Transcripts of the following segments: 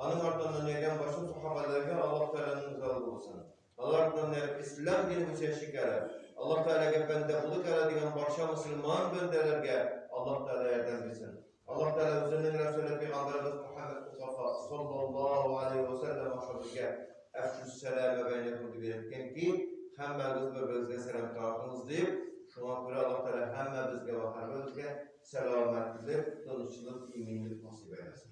Аның артыннан йөргән башка сахабаларга Аллаһ Тәгаләнең ризалыгы булсын. Алар артыннан йөреп ислам дине буенча шикәре, Аллаһ Тәгаләгә бәндә булып кала дигән барча мөселман бәндәләргә Аллаһ Тәгалә ярдәм бирсен. Аллаһ Тәгалә үзенең Рәсүле пәйгамбәребез Мухаммәд Мустафа саллаллаһу алейһи ва сәлләм аша безгә әфшүс сәламе бәйнәкүм дип өйрәткән ки, һәммәгез бер-берегезгә сәлам таратыңыз дип, шуңа күрә Аллаһ Тәгалә һәммәбезгә вә һәрберебезгә сәламәтлек, тынычлык, иминлек насыйп әйләсен.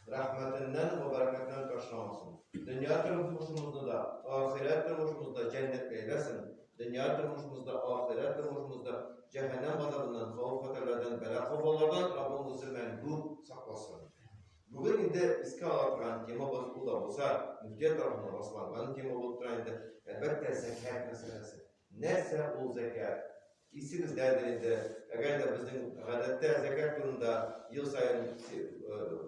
Рәхмәтеннән вә бәрәкәтеннән ташламасын. Дөнья тормышымызны да, ахирәт тормышымызны да җәннәткә әйләсен. Дөнья тормышымызда, ахирәт тормышымызда җәһәннәм газабыннан, хәвеф-хәтәрләрдән, бәла-казалардан Раббым үзе мәңге сакласын. Бүген инде искә ала торган темабыз ул да булса, мөфтият тарафыннан расланган тема булып тора инде. Әлбәттә, зәкят мәсьәләсе. Нәрсә ул зәкят? Исегездәдер инде, әгәр дә безнең гадәттә зәкят турында ел саен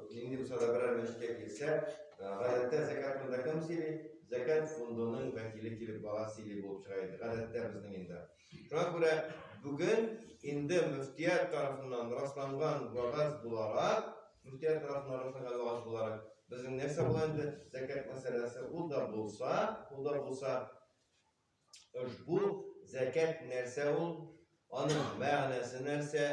нинди булса да берәр мәчеткә килсә, гадәттә зәкят турында кем сөйли? Зәкят фондының вәкиле килеп бара сөйли булып чыга иде. Гадәттә безнең инде. Шуңа күрә бүген инде мөфтият тарафыннан расланган вәгазь буларак, мөфтият тарафыннан расланган вәгазь буларак, безнең нәрсә була инде? Зәкят мәсьәләсе ул да булса, ул да булса Ошбу зәкят нәрсә ул? Аның мәгънәсе нәрсә?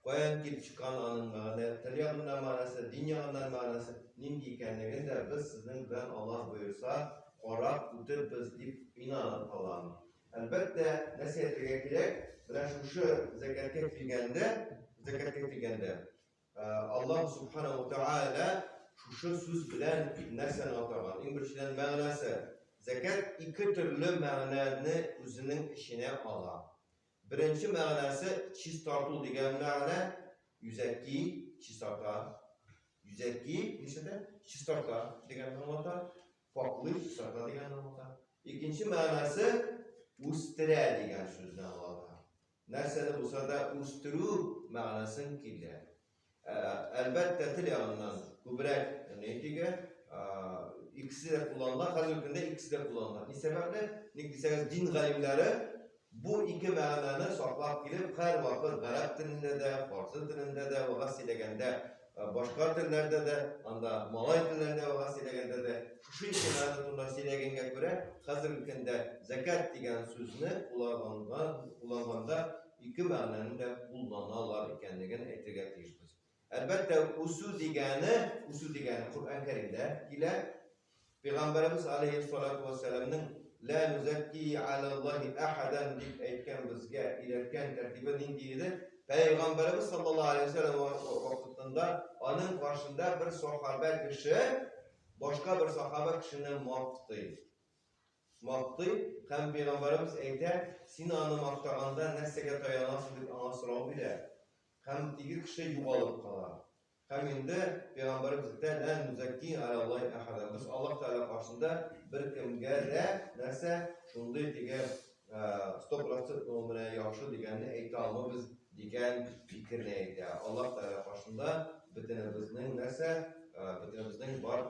Каян килеп чыккан аның мәгънә, тел ягыннан мәгънәсе, дин ягыннан мәгънәсе нинди икәнлеген дә без сезнең белән Аллаһ боерса карап үтербез дип инанып калам. Әлбәттә, нәрсә әйтергә кирәк, менә шушы зәкяткә килгәндә, зәкяткә килгәндә, Аллаһ Субхана ва Тааля шушы сүз белән нәрсәне атаган? Иң беренчедән мәгънәсе. Зәкят ике төрле мәгънәне үзенең эченә ала. Беренче мәгънәсе чистарту дигән мәгънә, юзәки, чистарта. Юзәки нишләтә? Чистарта дигәнне аңлата. Паклый, чистарта дигәнне аңлата. Икенче мәгънәсе үстерә дигән сүзне аңлата. Нәрсәне булса да үстерү мәгънәсен килә. Әлбәттә, тел ягыннан күбрәк ни тиге, икесе дә кулланыла, хәзерге көндә икесе дә кулланыла. Ни сәбәпле? Ник дисәгез, дин галимнәре бу ике мәгънәне саклап килеп, һәрвакыт гарәп телендә дә, фарсы телендә дә вәгазь сөйләгәндә Башка телләрдә дә, анда малай телләрендә вәгазь сөйләгәндә дә шушы ике мәгънә турында сөйләгәнгә күрә, хәзерге көндә зәкят дигән сүзне кулланган, кулланганда ике мәгънәне дә кулланалар икәнлеген әйтергә тиешбез. Әлбәттә, үсү дигәне, үсү дигәне Коръән Кәримдә килә. Пәйгамбәребез алейһиссалату вәссәламнең Лә нузәкки алаллаһи әхәдән дип әйткән безгә өйрәткән тәртибе нинди иде? Пәйгамбәребез саллаллаһу алейһи вәсәлләм вакытында аның каршында бер сахабә кеше башка бер сахаба кешене мактый. Мактый һәм пәйгамбәребез әйтә, син аны мактаганда нәрсәгә таянасың дип аңа сорау бирә. Һәм теге кеше югалып кала. Һәм инде Пәйгамбәребез әйтә, Лә нузәкки аля Аллаһи әхәдә. Без Аллаһ Тәгалә каршында беркемгә дә нәрсә шундый теге 100% менә яхшы дигәнне әйтә алмыйбыз дигән фикерне әйтә. Аллаһ Тәгалә каршында бөтенебезнең нәрсә, бөтенебезнең бар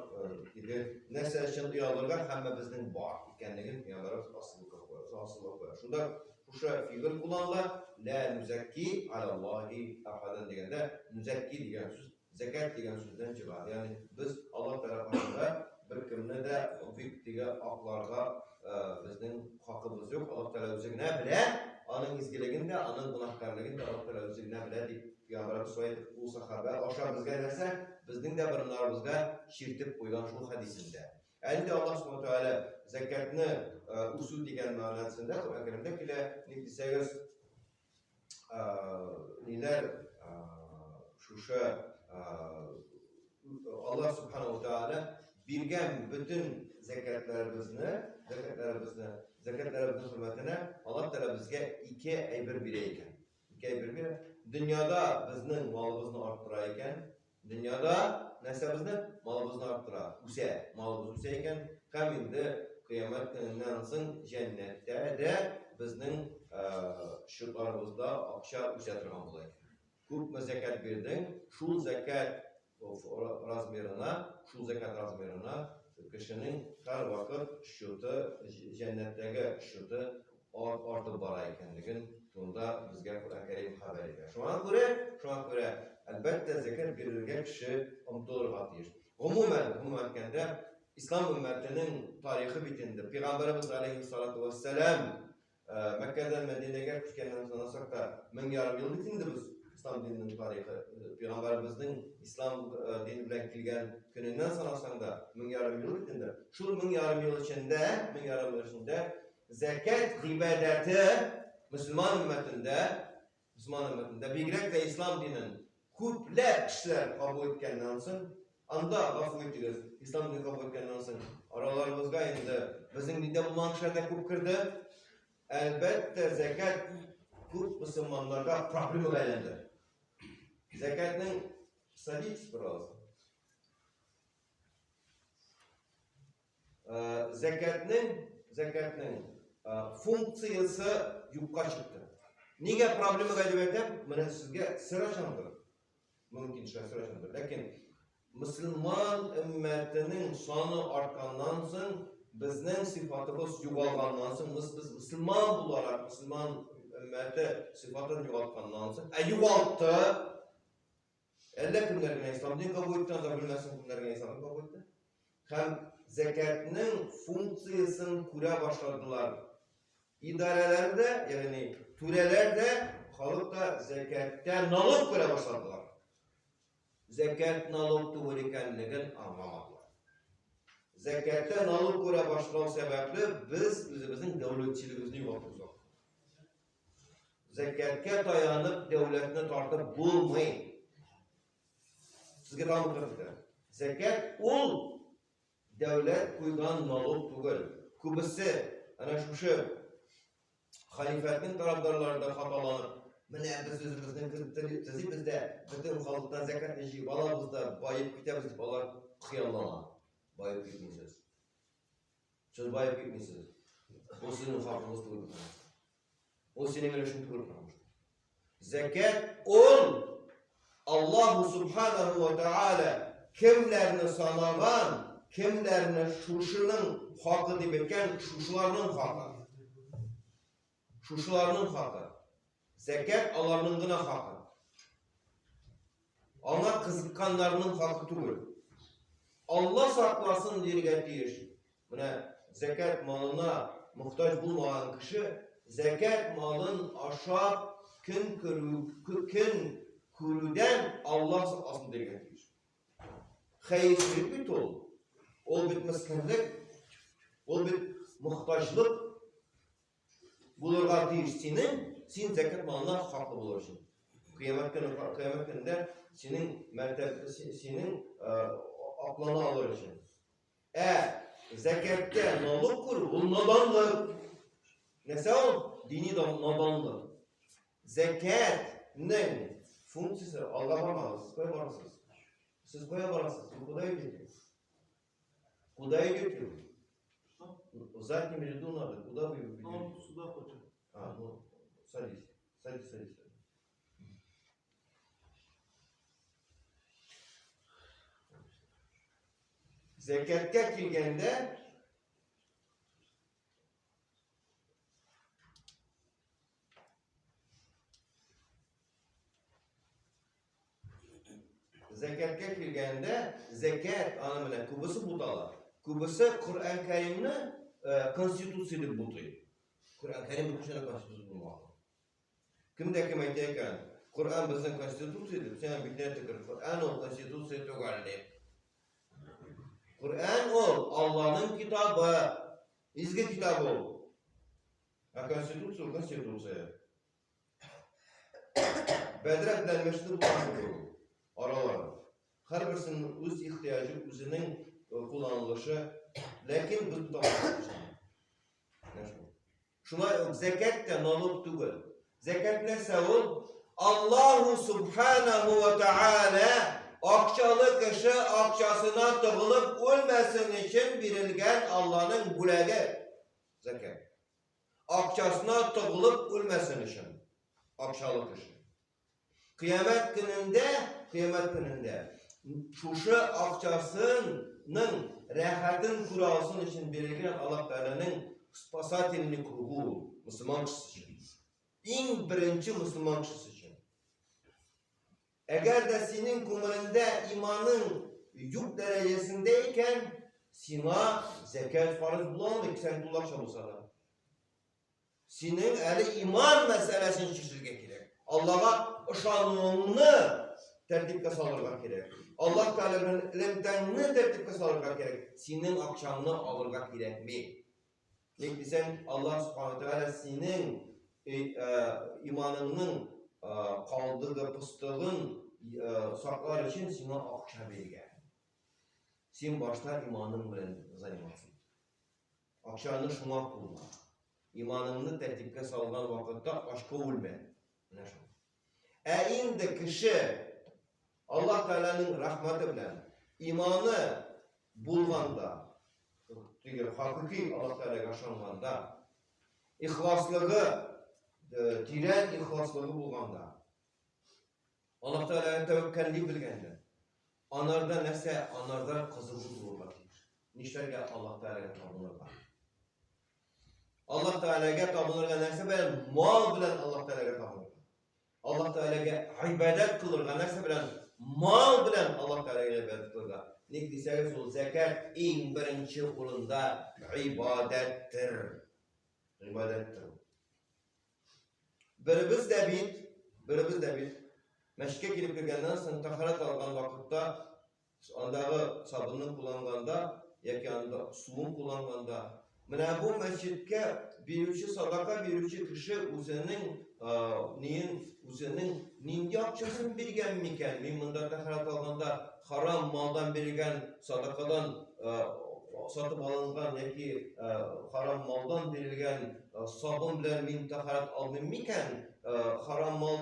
теге нәрсә өчен оялырга һәммәбезнең бар икәнлеген Пәйгамбәребез ассызыклап куя. Ассызыклап куя. Шунда Шушы фигыль кулланыла, лә нүзәкки алаллаһи әхәдән дигәндә, нүзәкки дигән сүз зәкят дигән сүздән чыга. Ягъни без Аллаһ Тәгалә каршында беркемне дә бик теге акларга безнең хакыбыз юк. Аллаһ Тәгалә үзе генә белә, аның изгелеген дә, аның гөнаһкарлыгын да Аллаһ Тәгалә үзе генә белә дип Пәйгамбәребез шулай итеп ул сахабә аша безгә нәрсә? Безнең дә борыннарыбызга чиртеп куйган шул хәдисендә. Ә инде Аллаһ Субхану Тәгалә зәкятны үсү дигән мәгънәсендә Коръән Кәримдә килә, ник дисәгез, ниләр шушы Аллаһ Субхану Тәгалә биргән бөтен зәкятләребезне, зәкятләребезне, зәкятләребезнең хөрмәтенә Аллаһ Тәгалә безгә ике әйбер бирә икән. Ике әйбер бирә. Дөньяда безнең малыбызны арттыра икән, Дөньяда нәрсәбезне? Малыбызны арттыра, үсә. Малыбыз үсә икән, һәм инде кыямәт көненнән соң җәннәттә дә безнең счетларыбызда акча үсә торган була икән. Күпме зәкят бирдең, шул зәкят размерына, шул зәкят размерына кешенең һәрвакыт счеты, җәннәттәге счеты артып бара икәнлеген турында безгә Коръән Кәрим хәбәр итә. Шуңа күрә, шуңа күрә, әлбәттә, зәкят бирергә кеше омтылырга тиеш. Гомумән, гомумән әйткәндә, ислам өммәтенең тарихы бит инде. Пәйгамбәребез галәйһиссалату вәссәлам Мәккәдән Мәдинәгә күчкәннән санасак та, 1500 ел бит инде без ислам диненең тарихы. Пәйгамбәребезнең ислам дине белән килгән көненнән санасаң да, 1500 ел бит инде. Шул 1500 ел эчендә, 1500 ел эчендә зәкят гыйбадәте мөселман өммәтендә, мөселман өммәтендә, бигрәк тә ислам динен күпләп кешеләр кабул иткәннән соң, анда, гафу итегез, ислам динен кабул иткәннән соң, араларыбызга инде безнең диндә булмаган кешеләр дә күп керде. Әлбәттә, зәкят күп мөселманнарга проблемага әйләнде. Зәкятнең садитесь, пожалуйста. Зәкятнең зәкятнең функциясе юкка чыкты. Нигә проблемага дип әйтәм? Менә сезгә сер ачамдыр. Мөмкин шулай сер ачамдыр. Ләкин мөселман өммәтенең саны артканнан соң, безнең сыйфатыбыз югалганнан соң, без, без мөселман буларак, мөселман өммәте сыйфатын югалтканнан соң, ә югалтты, Әллә кемнәр генә ислам динен кабул итте, анда белмәсен кемнәр генә исламны кабул итте. Һәм зәкәтнең функциясен күрә башладылар. Идарәләр дә, ягъни түрәләр дә, халык та зәкәттә налог күрә башладылар. Зәкәт налог түгел икәнлеген аңламадылар. Зәкәттә налог күрә башлау сәбәпле без үзебезнең дәүләтчелегебезне югалттык. Зәкәткә таянып дәүләтне тартып булмый. Сезгә тагын бер китә. Зәкәт ул дәүләт куйган налог түгел. Күбесе әнә шушы халифәтнең тарафдарлары да хаталанып, менә без үзебезнең төзибез дә, бөтен халыктан зәкәтне җыеп алабыз да, баеп китәбез дип алар хыяллана. Баеп китмисез. Сез баеп китмисез. Ул сезнең хакыгыз түгел. Ул синең өлешең түгел, потому что. Зәкят ул Аллаһу субханаху ва тааля кемнәрне санаган, кемнәрне шушының хакы дип әйткән, шушыларның хакы. Шушыларның хакы. Зәкят аларның гына хакы. Аңа кызыкканнарның хакы түгел. Алла сакласын диергә тиеш. Менә зәкят малына мохтаҗ булмаган кеше зәкят малын ашап көн күрү, көн күрүдән Алла сакласын диергә тиеш. Хәерчелек бит ул. Ул бит мескенлек, ул бит мохтаҗлык. Булырга тиеш синең, син зәкят малына хаклы булыр өчен. Кыямәт көне, кыямәт көнендә синең мәртәбә, синең аклана алыр өчен. Ә зәкяттә налог күрү, ул наданлык. Нәрсә ул? Дини наданлык. Зәкятнең функциясе алга бармагыз, сез кая барасыз? Сез кая барасыз? Вы куда идете? Куда идете вы? В заднем ряду надо. Куда вы идете? Он сюда хочет. А, ну, садись. Садись, садись. Садись. Зәкәткә килгәндә Зәкәткә килгәндә, зәкәт аны менә күбесе бутала. Күбесе Коръән Кәримне э, конституция дип бутый. Коръән Кәрим бер кешенең конституция булмаган. Кем дә кем әйтә икән, Коръән безнең конституция дип, син битенә төкер. Коръән ул конституция түгел дип. Коръән ул Алланың китабы. Изге китап ул. Ә конституция ул конституция. Бәдрәф белән мәчетне бутамый ул. Аралар. Һәрберсенең үз ихтыяҗы, үзенең э, кулланылышы. Ләкин без бутамыйбыз. Шулай ук зәкәт тә налог түгел. Зәкәт нәрсә ул? Аллаһу субханаху ва тааля акчалы кеше акчасына тыгылып үлмәсен өчен бирелгән Алланың бүләге. Зәкәт. Акчасына тыгылып үлмәсен өчен. Акчалы кеше. Кыямәт көнендә, кыямәт көнендә шушы акчасының рәхәтен күрә алсын өчен бирелгән Аллаһ Тәгаләнең спасательный кругы ул, мөселман кешесе өчен. Иң беренче мөселман кешесе өчен. Әгәр дә синең күңелеңдә иманың юк дәрәҗәсендә икән, сиңа зәкят фарыз була алмый, кесәң тулы акча булса да. Синең әле иман мәсьәләсен чишергә кирәк. Аллага ышануыңны тәртипкә салырга кирәк. Аллаһ Тәгалә белән элемтәңне тәртипкә салырга кирәк. Синең акчаңны алырга кирәкми. Ник дисәң, Аллаһ Субхану Тәгалә синең иманыңның калдыгы, пыстыгын саклар өчен сиңа акча биргән. Син башта иманың белән заниматься. Акчаны шуңа кулла. Иманыңны тәртипкә салган вакытта ачка үлмә. Менә шул. Ә инде кеше Аллаһ Тәгаләнең рәхмәте белән иманы булганда, теге хакыйкый Аллаһ Тәгаләгә ышанганда, ихласлыгы, э, тирән ихласлыгы булганда, Аллаһ Тәгаләгә тәвәккәлли белгәндә, анарда нәрсә? Анарда кызыгу булырга тиеш. Нишләргә? Аллаһ Тәгаләгә табынырга. Аллаһ Тәгаләгә табынырга нәрсә белән? Мал белән Аллаһ Тәгаләгә табынырга. Аллаһ Тәгаләгә гыйбадәт кылырга нәрсә белән? Мал белән Аллаһ Тәгаләгә гыйбадәт кылырга. Ник дисәгез, ул зәкят иң беренче урында гыйбадәттер. Гыйбадәттер. Беребез дә бит, беребез дә бит мәчеткә килеп кергәннән соң тәһарәт алган вакытта Андагы сабынны кулланганда яки анда суын кулланганда, менә бу мәчеткә бирүче, садака бирүче кеше үзенең ниен, үзенең нинди акчасын биргән микән? Мин монда тәһарәт алганда харам малдан бирелгән садакадан сатып алынган яки харам малдан бирелгән сабын белән мин тәһарәт алмыйм микән? Харам мал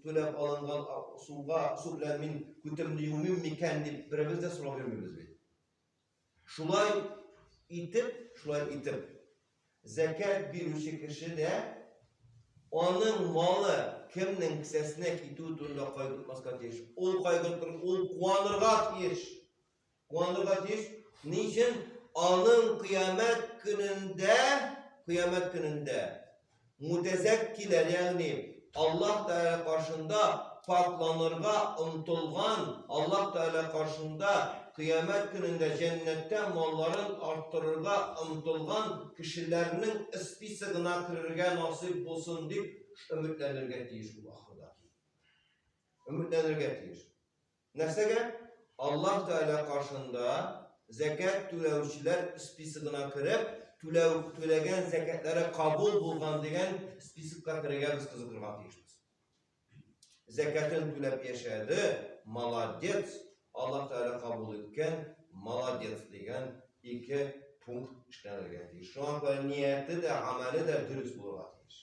түләп алынган суга, су белән мин күтемне юмыйм микән дип беребез дә сорап йөрмибез бит. Шулай итеп, шулай итеп, зәкят бирүче кеше дә аның малы кемнең кесәсенә китүе турында кайгыртмаска тиеш. Ул кайгыртыр, ул куанырга тиеш. Куанырга тиеш. Ни өчен? Аның кыямәт көнендә, кыямәт көнендә мутәзәккиләр, ягъни Аллаһ Тәгалә каршында пакьланырга омтылган, Аллаһ Тәгалә каршында кыямәт көнендә җәннәттә малларын арттырырга омтылган кешеләрнең списогына керергә насыйп булсын дип өметләнергә тиеш ул ахырда. Өметләнергә тиеш. Нәрсәгә? Аллаһ Тәгалә каршында зәкят түләүчеләр списогына кереп, түләү түләгән зәкятләре кабул булган дигән списокка керергә без кызыкырга тиешбез. Зәкятын түләп яшәде, молодец, Аллаһ Тәгалә кабул иткән, молодец дигән ике пункт эшләнергә тиеш. Шуңа күрә нияте дә, гамәле дә дөрес булырга тиеш.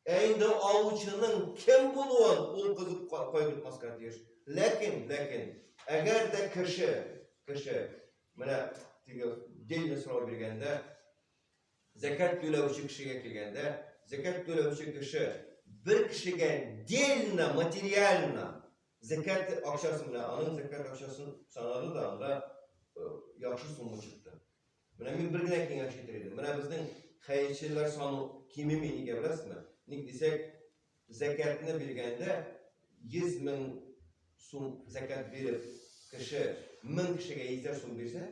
Ә инде алучының кем булуын ул кызык кайгыртмаска тиеш. Ләкин, ләкин, әгәр дә кеше, кеше, менә теге дельный сорау биргәндә, зәкят түләүче кешегә килгәндә, зәкят түләүче кеше бер кешегә дельно, материально зәкят акчасын, менә аның зәкят акчасын санады да, анда э, яхшы сумма чыкты. Менә мин бер генә киңәш әйтер идем. Менә безнең хәерчеләр саны кимеми нигә беләсезме? Ник дисәк, зәкятны биргәндә 100 мең сум зәкят биреп, кеше 1000 кешегә 100 сум бирсә,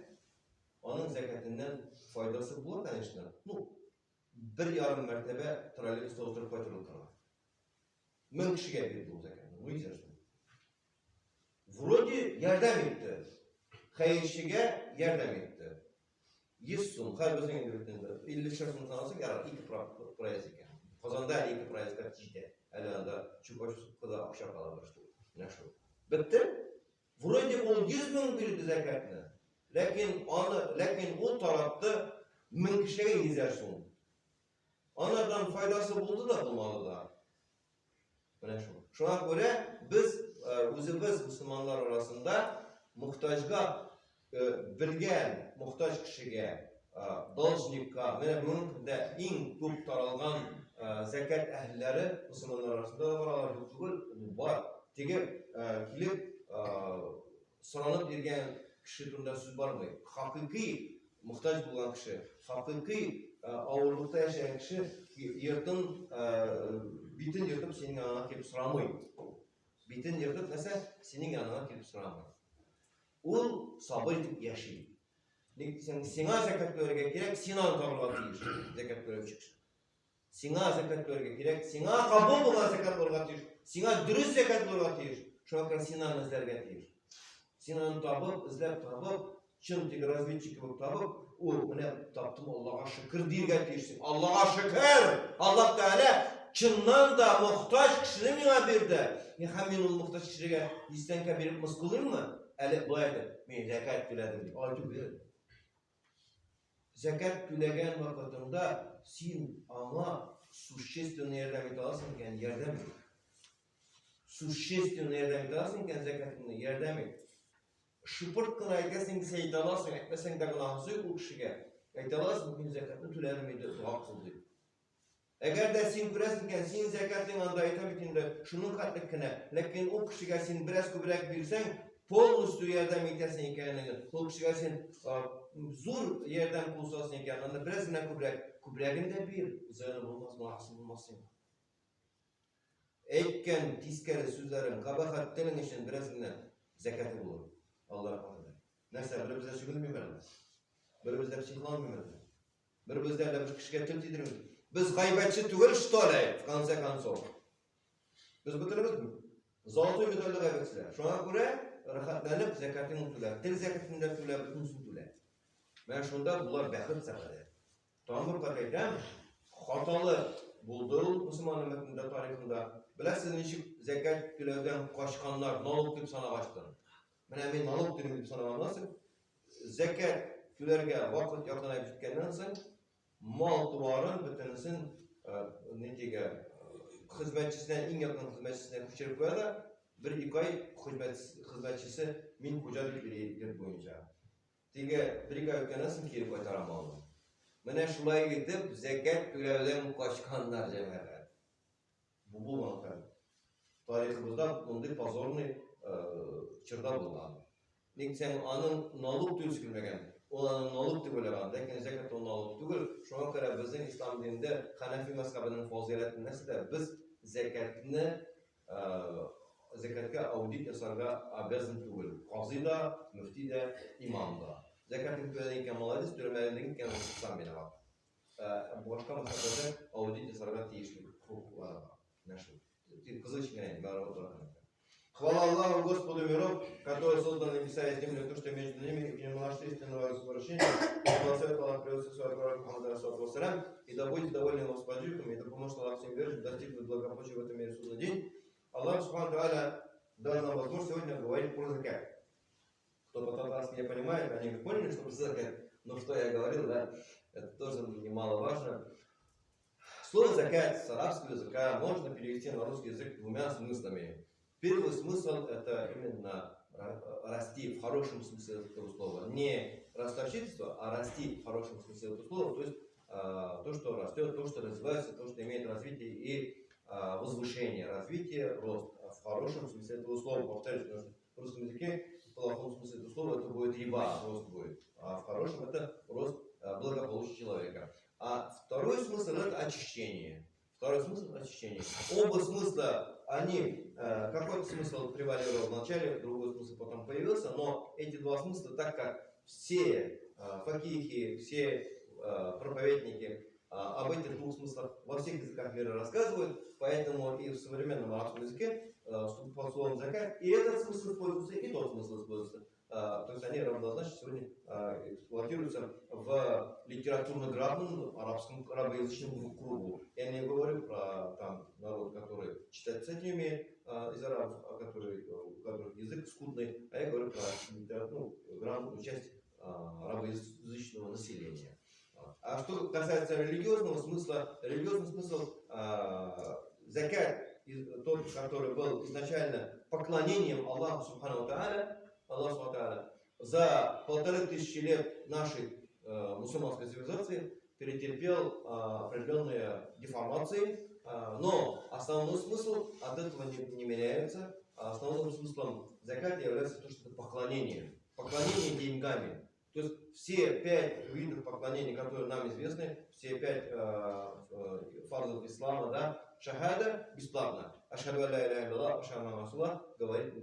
аның зәкятеннән файдасы була, конечно. Ну, бер ярым мәртәбә троллейбуста утырып кайтырга тора. 1000 кешегә бирде ул зәкятны. Ну, 100 сум. Вроде ярдәм итте. Хәерчегә ярдәм итте. 100 сум, хәзер безнең инде бит инде 50 сум санасак, ярар, ике проезд икән. Казанда әле ике проездга җитә. Әле анда Чупа-чупка акча кала бер штук. Менә шул. Бетте. Вроде ул 100 мең бирде зәкятны. Ләкин аны, ләкин ул таратты 1000 кешегә 100 сум. Анардан файдасы булды да, булмады да. Менә шул. Шуңа күрә без э, үзебез мусульманнар арасында мохтаҗга э, белгән мохтаҗ кешегә, э, должникка, менә бүгенге көндә иң күп таралган зәкят әһелләре мусульманнар арасында да бар, алар юк түгел, бар. Теге килеп Соранып йөргән кеше турында сүз бармый. Хакыйкый мохтаҗ булган кеше, хакыйкый авырлыкта яшәгән кеше йортын, битен ертып синең яныңа килеп сорамый. Битен ертып нәрсә? Синең яныңа килеп сорамый. Ул сабыр итеп яши. Ник дисәң, сиңа зәкят түләргә кирәк, син аны табырга тиеш, зәкят түләүче кеше. Сиңа зәкят түләргә кирәк, сиңа кабул булган зәкят булырга тиеш, сиңа дөрес зәкят булырга тиеш. Шуңа күрә син аны эзләргә тиеш. Син аны табып, эзләп табып, чын теге разведчик кебек табып, ул менә таптым, Аллага шөкер диергә тиешсең. Аллага шөкер! Аллаһ Тәгалә чыннан да мохтаҗ кешене миңа бирде. Һәм мин ул мохтаҗ кешегә дистәнкә биреп мыскыллыйммы? Әле болай әйтеп, мин зәкят түләдем дип. Алай түгел. Зәкят түләгән вакытыңда син аңа существенно ярдәм итә аласың икән, ярдәм ит. Существенно ярдәм итә аласың икән, зәкятыңны ярдәм ит. Шыпырт кына әйтәсең дисә әйтә аласың, әйтмәсәң дә гөнаһысы юк ул кешегә. Әйтә аласың, мин зәкятны түләдем инде, дога кыл дип. Әгәр дә син күрәсең икән, синең зәкятың анда әйтә бит инде, шуның хәтлек кенә. Ләкин ул кешегә син бераз күбрәк бирсәң, полностью ярдәм итәсең икәнлеген, ул кешегә син зур ярдәм кул сузасың икән, анда бераз генә күбрәк, күбрәген дә бир, зыяны булмас, гөнаһысы булмас сиңа. Әйткән тискәре сүзләрең, кабахәт телең өчен бераз генә зәкяте булыр. Алла рәхмәт итәр. Нәрсә, беребез дә сүгенмиме әллә? Беребез дә психланмыймы әллә? Беребез дә әллә бер кешегә тел тидермибез. Без гайбәтче түгел, что ли, в конце концов. Без бөтенебез золотой медальле гайбәтчеләр. Шуңа күрә рәхәтләнеп зәкятен түлә, тел зәкятен дә түлә, бөтенесен түлә. Менә шунда булар бәхет сәгадәт. Тагын бер кат әйтәм, хаталы булды ул мөселман өммәтендә тарихында. Беләсез, ничек зәкят түләүдән качканнар, налог дип санагачтын. Менә мин налог түлим дип санаганнан соң, зәкят түләргә вакыт якынаеп җиткәннән соң, мал-туарын бөтенесен нитигә хезмәтчесенә, иң якын хезмәтчесенә күчереп куя да, бер-ике ай хезмәтчесе мин хуҗа дип йөри йорт буенча. Теге бер-ике ай үткәннән соң кире кайтара малны. Менә шулай итеп зәкят түләүдән качканнар, җәмәгать. Бу булган хәл. Тарихыбызда мондый позорный чорда булган. Ник дисәң, аның налог түлисе килмәгән. Ул аны налог дип уйлаган, ләкин зәкят ул налог түгел. Шуңа күрә безнең ислам динендә Хәнәфи мәзһәбенең фазыйләте нәрсәдә? Без зәкятне зәкяткә аудит ясарга обязан түгел. Казый да, мөфти дә, имам да. Зәкятен түләдең икән, молодец, түләмәдең икән, сам виноват. Башка мәсьәләдә аудит ясарга тиешле хокуклары бар. Менә шул. Кызыл өчен генә инде, Хвала Аллаху, Господу миров, который создал небеса и землю, то, что между ними, и в нем нашли истинного возвращения, и благословит Аллах превосходит своего пророка Мухаммада алейхиссалату и да будет доволен его сподвижниками, и да поможет Аллах всем верующим достигнуть благополучия в этом мире судный день. Аллах Субхану Тааля дал нам возможность сегодня говорить про закят. Кто по-татарски не понимает, они поняли, что закят. Но что я говорил, да, это тоже немаловажно. Слово закят с арабского языка можно перевести на русский язык двумя смыслами. Первый смысл – это именно расти в хорошем смысле этого слова. Не ростовщичество, а расти в хорошем смысле этого слова, то есть то, что растет, то, что развивается, то, что имеет развитие и возвышение, развитие, рост. В хорошем смысле этого слова, повторюсь, потому что в русском языке в плохом смысле этого слова это будет риба, рост будет. А в хорошем это рост благополучия человека. А второй смысл это очищение. Второй смысл – очищение. Оба смысла, они, какой-то смысл превалировал в начале, другой смысл потом появился, но эти два смысла, так как все факихи, все проповедники об этих двух смыслах во всех языках мира рассказывают, поэтому и в современном арабском языке под словом закат и этот смысл используется, и тот смысл используется. То есть они равнозначно сегодня эксплуатируются в литературно-грамотном арабском арабоязычном кругу. Я не говорю про там, народ, который читать писать не умеет из арабов, у которых язык скудный, а я говорю про литературную грамотную часть арабоязычного населения. А что касается религиозного смысла, религиозный смысл закят, тот, который был изначально поклонением Аллаху Субхану Тааля, Аллаху Субхану Тааля, за 1500 лет нашей мусульманской цивилизации перетерпел определенные деформации, но основной смысл от этого не меняется. Основным смыслом заката является то, что это поклонение. Поклонение деньгами. То есть все 5 видов поклонений, которые нам известны, все 5 фарзов ислама, да, шахада бесплатно. أشهد أن لا إله إلا الله، أشهد أن محمدا رسول الله, говорит,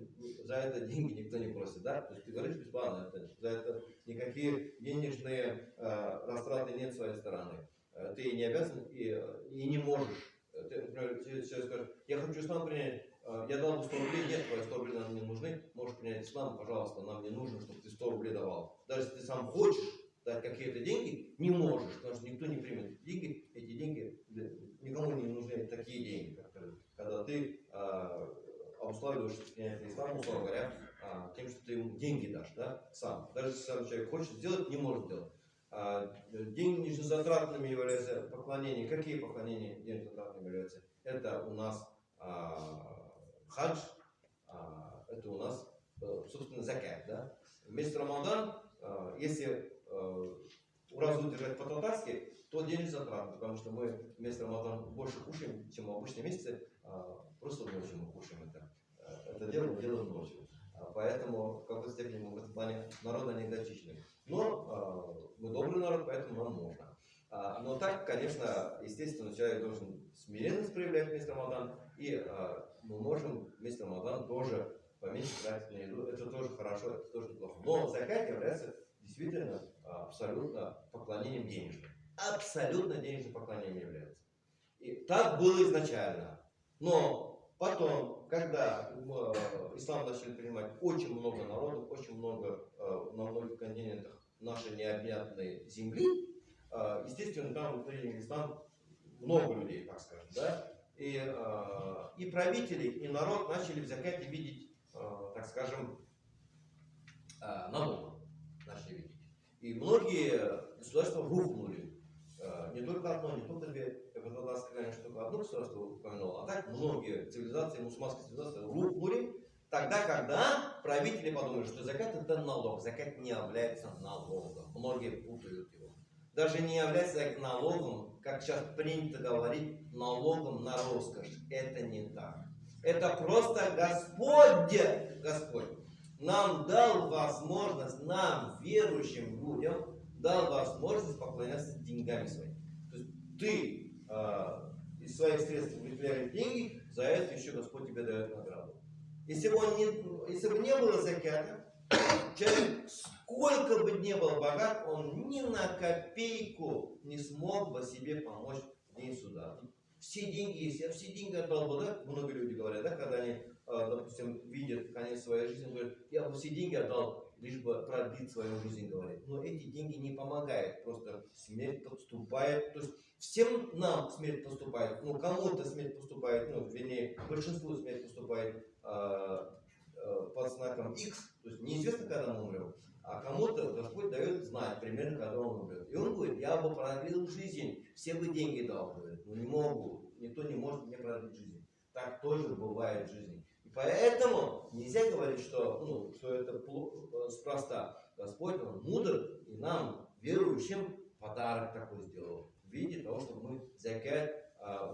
за это деньги никто не просит, да? То есть ты говоришь бесплатно, за это никакие денежные растраты нет с своей стороны. Ты не обязан и не можешь. Ты, например, тебе человек скажет: я хочу ислам принять, я дал бы 100 рублей, нет, твои 100 рублей нам не нужны, можешь принять ислам, пожалуйста, нам не нужно, чтобы ты 100 рублей давал. Даже если ты сам хочешь дать какие-то деньги, не можешь, потому что никто не примет деньги, эти деньги, никому не нужны такие деньги, которые, когда ты обуславливаешь принятие ислама, условно говоря, тем, что ты ему деньги дашь, да, сам. Даже если сам человек хочет сделать, не может сделать. Денежно-затратными являются поклонения. Какие поклонения денежно-затратными являются? Это у нас хадж, это у нас, собственно, закят, да. В месяц Рамадан, если уразу держать по-татарски, то денежно-затратно, потому что мы в месяц Рамадан больше кушаем, чем в обычные месяцы, просто ночью мы кушаем это. Это дело мы делаем ночью. Поэтому в какой-то степени мы в этом плане народ анекдотичный. Но мы добрый народ, поэтому нам можно. Но так, конечно, естественно, человек должен смиренность проявлять в месяц Рамадан, и мы можем в месяц Рамадан тоже поменьше тратить на еду. Это тоже хорошо, это тоже неплохо. Но закят является действительно абсолютно поклонением денежным. Абсолютно денежным поклонением является. И так было изначально. Но потом, когда ислам начали принимать очень много народов, очень много на многих континентах нашей необъятной земли, естественно, там приняли ислам много людей, так скажем, да? И правители, и народ начали в закате видеть, так скажем, налог начали видеть. И многие государства рухнули. Не только одно, не только две. Я бы конечно, только одно государство упомянул, а так многие цивилизации, мусульманские цивилизации рухнули тогда, когда правители подумали, что закят это налог. Закят не является налогом. Многие путают его. Даже не является налогом, как сейчас принято говорить, налогом на роскошь. Это не так. Это просто Господь нам дал возможность, нам, верующим людям, дал возможность поклоняться деньгами своими. То есть ты из своих средств выделяешь деньги, за это еще Господь тебе дает награду. Если бы не было закята, человек, сколько бы ни был богат, он ни на копейку не смог бы себе помочь в день суда. Все деньги есть, я все деньги отдал бы, да? Многие люди говорят, да, когда они, допустим, видят конец своей жизни, говорят, я бы все деньги отдал, лишь бы продлить свою жизнь, говорит. Но эти деньги не помогают, просто смерть подступает. То есть всем нам смерть поступает, ну кому-то смерть поступает, ну вернее, большинству смерть поступает под знаком X, то есть неизвестно, когда мы умрем, а кому-то Господь дает знать примерно, когда он умрет. И он говорит, я бы продлил жизнь, все бы деньги дал, говорит, но не могу, никто не может мне продлить жизнь. Так тоже бывает в жизни. И поэтому нельзя говорить, что, что это спроста. Господь, Он мудр, и нам, верующим, подарок такой сделал в виде того, чтобы мы закят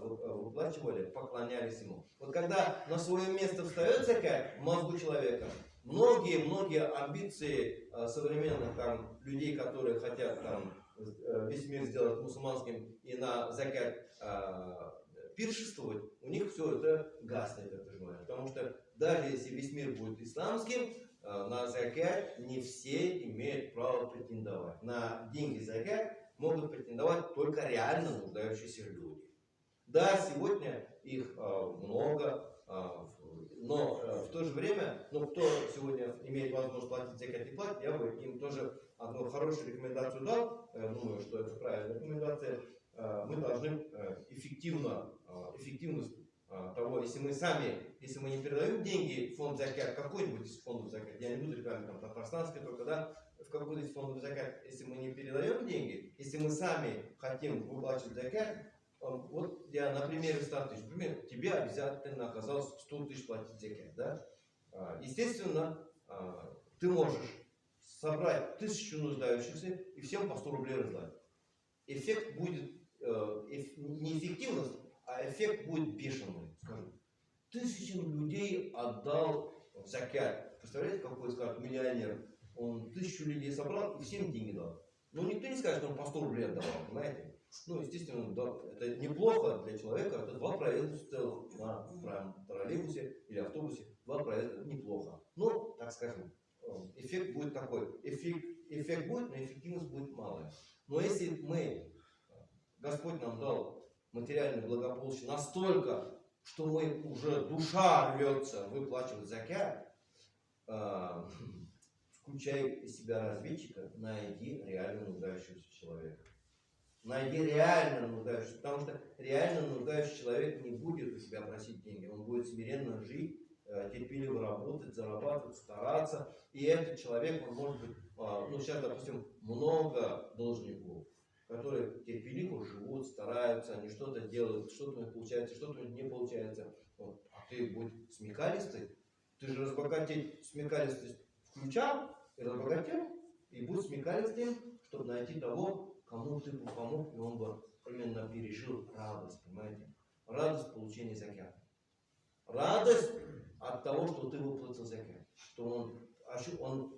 выплачивали, поклонялись ему. Вот когда на свое место встает закят в мозгу человека, многие-многие амбиции современных там людей, которые хотят там весь мир сделать мусульманским и на закят пиршествовать, у них все это гаснет, это желание. Потому что даже если весь мир будет исламским, на закят не все имеют право претендовать. На деньги закят могут претендовать только реально нуждающиеся люди. Да, сегодня их много, но в то же время, ну, кто сегодня имеет возможность платить закят и платит, я бы им тоже одну хорошую рекомендацию дал. Я думаю, что это правильная рекомендация. Мы должны эффективность того, если мы сами, если мы не передаем деньги в фонд закят, какой-нибудь из фондов закят, я не буду рекламировать там татарстанский только, да, в какой-то из фондов закят, если мы не передаем деньги, если мы сами хотим выплачивать закят, вот я на примере 100 тысяч, например, тебе обязательно оказалось 100 тысяч платить закят, да? Естественно, ты можешь собрать 1000 нуждающихся и всем по 100 рублей раздать. Эффект будет, не эффективность, а эффект будет бешеный. Скажем, 1000 людей отдал закят. Представляете, какой, скажут, миллионер? Он 1000 людей собрал и всем деньги дал. Ну, никто не скажет, что он по 100 рублей отдавал, понимаете? Ну, естественно, да, это неплохо для человека, это два проезда целых на троллейбусе или автобусе, два проезда, неплохо. Но, так скажем, эффект будет такой, эффект будет, но эффективность будет малая. Но если Господь нам дал материальное благополучие настолько, что мы уже душа рвется выплачивать закят, включай из себя разведчика, найди реально нуждающегося человека. Найди реально нуждающегося, потому что реально нуждающийся человек не будет у себя просить деньги, он будет смиренно жить, терпеливо работать, зарабатывать, стараться. И этот человек, он может быть, ну сейчас, допустим, много должников, которые терпеливо живут, стараются, они что-то делают, что-то у них получается, что-то у них не получается. Вот. А ты будь смекалистый, ты же разбогатеть смекалистость включал и разбогател, и будь смекалистым, чтобы найти того, кому ты бы помог, и он бы именно пережил радость, понимаете? Радость получения закята. Радость от того, что ты выплатил закят, что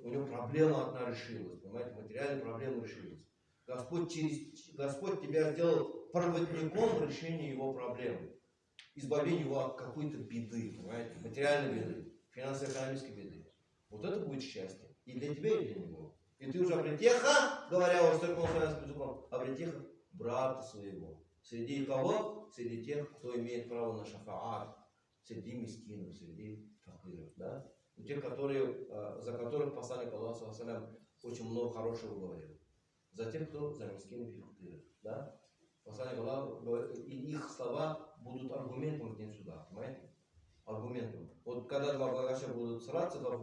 у него проблема одна решилась, понимаете, материальная проблема решилась. Господь тебя сделал проводником решения его проблемы, избавления его от какой-то беды, понимаете, материальной беды, финансово-экономической беды. Вот это будет счастье. И для тебя, и для него. И ты уже обретеха, говоря уже церковно-славянским языком, обретеха брата своего. Среди кого? Среди тех, кто имеет право на шафаат. Среди мискинов, среди факиров. Да? Тех, которые, за которых посланник Аллаха очень много хорошего говорил. За тех, кто за мискинов и факиров. Да? Посланник Аллаха говорит, и их слова будут аргументом в день суда. Понимаете? Аргументом. Вот когда два богача будут сраться, два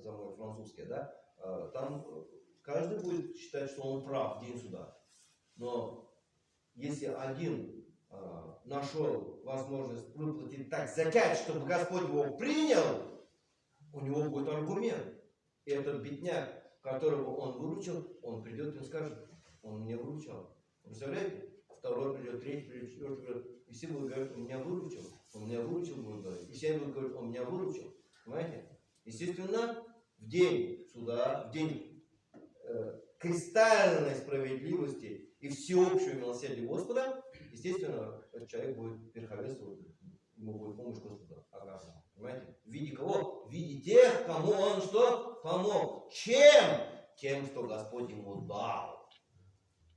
за мой французский, да, там каждый будет считать, что он прав в день суда. Но если один нашел возможность выплатить так закят, чтобы Господь его принял, у него будет аргумент. И этот бедняк, которого он выручил, он придет и скажет, он меня выручал. Представляете? Второй придет, третий придет, четвертый придет. И все будут говорить, он меня выручил, он меня выручил, будут говорить. И все будут говорить, он меня выручил. Понимаете? Естественно, в день суда, в день кристальной справедливости и всеобщего милосердия Господа, естественно, этот человек будет верховенствовать, ему будет помощь Господа оказана. Понимаете? В виде кого? В виде тех, кому он что? Помог. Чем? Тем, что Господь ему дал.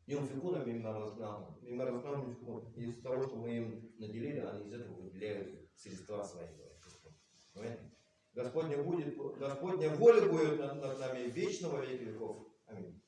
Юнфикуна мимма разакнахум. Мимма разакнахум юнфикун. Из того, что мы им наделили, они из этого выделяют средства свои, говорит Господь. Понимаете? Господня воля будет над нами вечно во веки веков. Аминь.